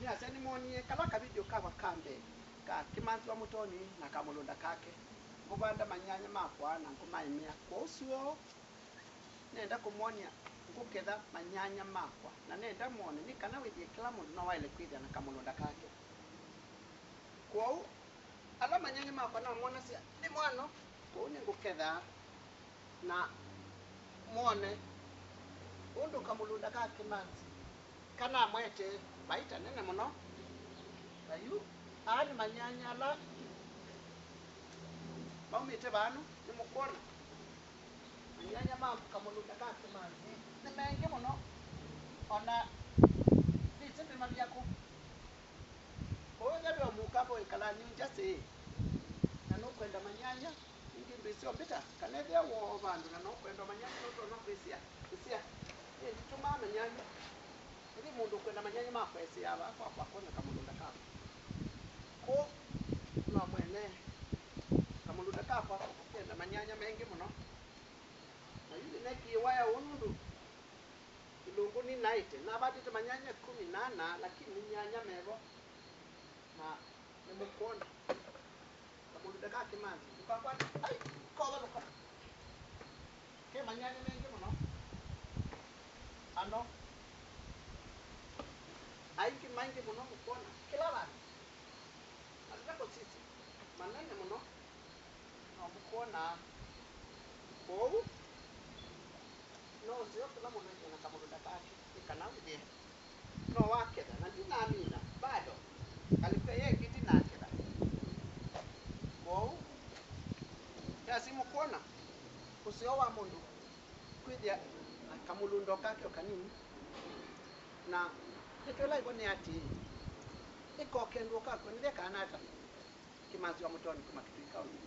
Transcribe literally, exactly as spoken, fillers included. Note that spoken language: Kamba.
Nĩasya nĩmwonie kala kavideo kakwa ka mbee ka kĩmanzi wa mũtoni na kamũlũnda kake. Ngũvanda manyanya makwa na ngũmaĩmĩa. Kwoou sua nenda kũmwony'a ngũketha manyanya makwa, na nenda mwone nĩ kana wĩthĩe kĩla mũndũ no waĩle kwĩthĩa na kamũlũnda kake. Kwoou ala manyanya makwa namwonasya nĩ mwano, kwoou nĩngũketha na mwone ũndũ kamũlũnda ka kĩmanzi kanamwetee vaita nene mũno. Na yu, aa nĩ manyanya ala maumĩte vanu, nĩmũkwona. Manyanya ma kamũlũnda ka kĩmanzi nĩ maingĩ mũno, o na ndĩsĩ ndĩmavya kũ. Ũyũ nĩ ve mũkamba wĩkalaa New Jersey, na nũkwenda manyanya. Ningĩ ndwĩsĩ ũmbĩta, kana ethĩa woo vandũ na nũkwenda manyanya, nũtonya kwĩsĩa, ĩsĩa. Nĩ nditũmaa manyanya. Ĩndĩ mũndũ ũkwenda manyanya ma kũesĩaa vaa kwakwa akonya kamũlũnda kakwa. Kũ no mwene kamũlũnda kakwa kenda manyanya maingĩ mũno. Na yu nĩnekie waya ũũ nũndũ ilungu ninaĩte. Navatĩte manyanya ĩkũmi na ana, lakini nĩ nyanya mevo. Na nĩmũkwona. Kamũlũnda ka kĩmanzi. Ndũkakwate. Ai, kovalũka. Ke manyanya maingĩ mũno. Ano. Aingĩ maingĩ mũno mũkwona. Kĩla vandũ. Matata kũsisya. Manene mũno. No mũkwona. Kwoou, no ũseo kĩla mũndũ ethĩe na kamũlũnda kake, nĩ kana wĩthĩe no waketha, na ndinamina, bado, ngalĩko ĩyo ĩngĩ ndinaketha. Kwoou, yasi mũkwona, ũseo wa mũndũ kwĩthĩa na kamũlũnda o kake o kanini, na nĩtwĩla ĩvo nĩ atĩĩ, ĩkokendwa ũkakw'a nĩthekaa nata? Kĩmanzi wa mũtoni kuma Kitui County.